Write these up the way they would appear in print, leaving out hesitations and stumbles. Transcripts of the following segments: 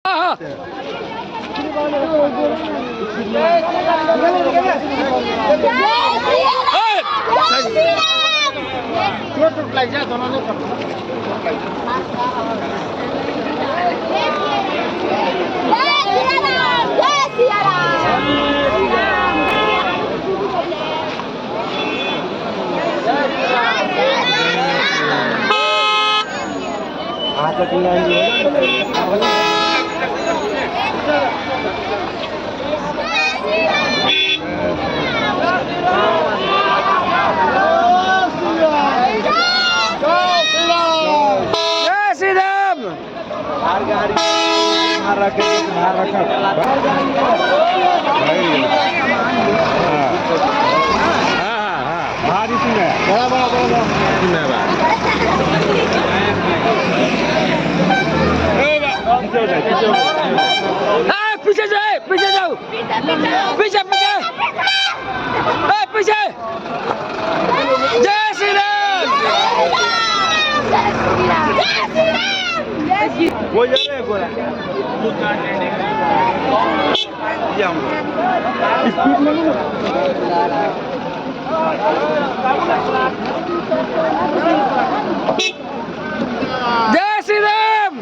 हाँ। जय श्री राम। पीछे जाए, पीछे जाओ, पीछे पीछे, पीछे। जय श्री राम।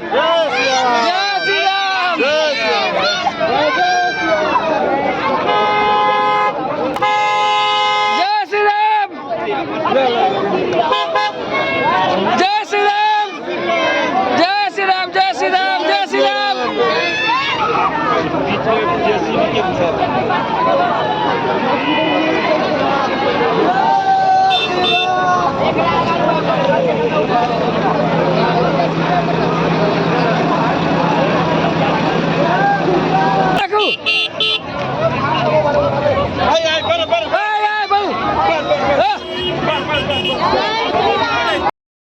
जय श्री राम। जय श्री राम। जय श्री राम। जय श्री राम। जय श्री राम। जय श्री राम। जय श्री राम।